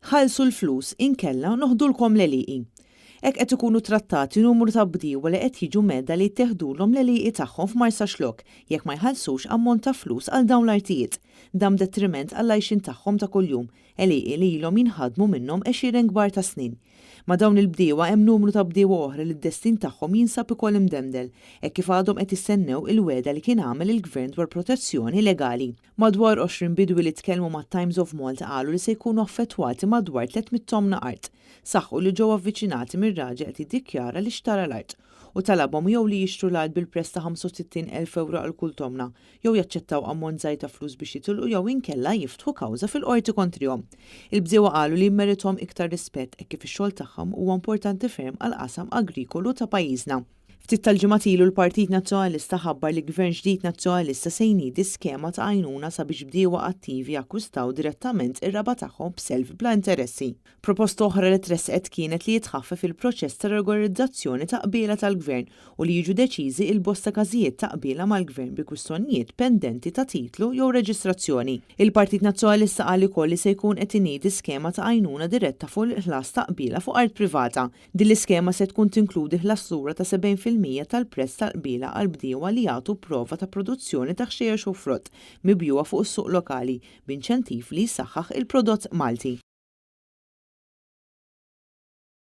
Ħallsu l-flus inkella noħdulkom l-għelieqi. Hekk qed ikunu trattati numru ta' bdiewa li qed jiġu mhedda li jitteħdulhom l-għelieqi tagħhom f'Marsaxlokk jekk ma jħallsux ammont ta' flus għal dawn l-artijiet. Dan b'detriment għall-għajxien tagħhom ta' kuljum, għelieqi li ilhom jinħadmu minnhom għexieren kbar ta' snin. Ma' dawn il-bdiewa hemm numru ta' bdiewa oħra li d-destin tagħhom jinsab ukoll imdendel, hekk kif għadhom qed jistennew il-wegħda li kien għamel il-Gvern dwar protezzjoni legali. Madwar 20 bidwi li tkellmu mat-Times of Malta qalu li se jkunu affettwati madwar 300 tomna art. Saħqu li ġew avviċinati minn raġel qed jiddikjara li xtara l-art u talabhom jew li jixtru l-art bil-prezz ta' 65,000 ewro għal kull tomna jew jaċċettaw ammont żgħir ta' flus biex jitilqu jew inkella jiftħu kawża fil-qorti kontrihom. Il-bdiewa qalu li jimmerithom iktar rispett hekk kif ix-xogħol tagħhom huwa importanti ferm għall-qasam agrikolu ta' pajjiżna. Ftit tal-ġimgħat ilu l-Partit Nazzjonalista ħabbar li Gvern ġdid Nazzjonalista se jniedi skema ta' għajnuna sabiex bdiewa attivi jakkwistaw direttament ir-raba' tagħhom b'self bla interessi. Proposta oħra li tressqet kienet li jitħaffef il-proċess ta' regolarizzazzjoni ta' qbiela tal-Gvern u li jiġu deċiżi il-bosta każijiet ta' qbiela mal-Gvern bi kwistjonijiet pendenti ta' titlu jew reġistrazzjoni. Il-Partit Nazzjonalista qal ukoll li se jkun qed iniedi skema ta' għajnuna diretta fuq il-ħlas ta' qbiela fuq art privata. Din l-iskema se tkun tinkludi ħlas lura ta' 70% tal-prezz tal-qbiela għal bdiewa li jagħtu prova ta' produzzjoni ta' ħxejjex u frott mibjugħa fuq is-suq lokali b'inċentiv li jsaħħaħ il-prodott Malti.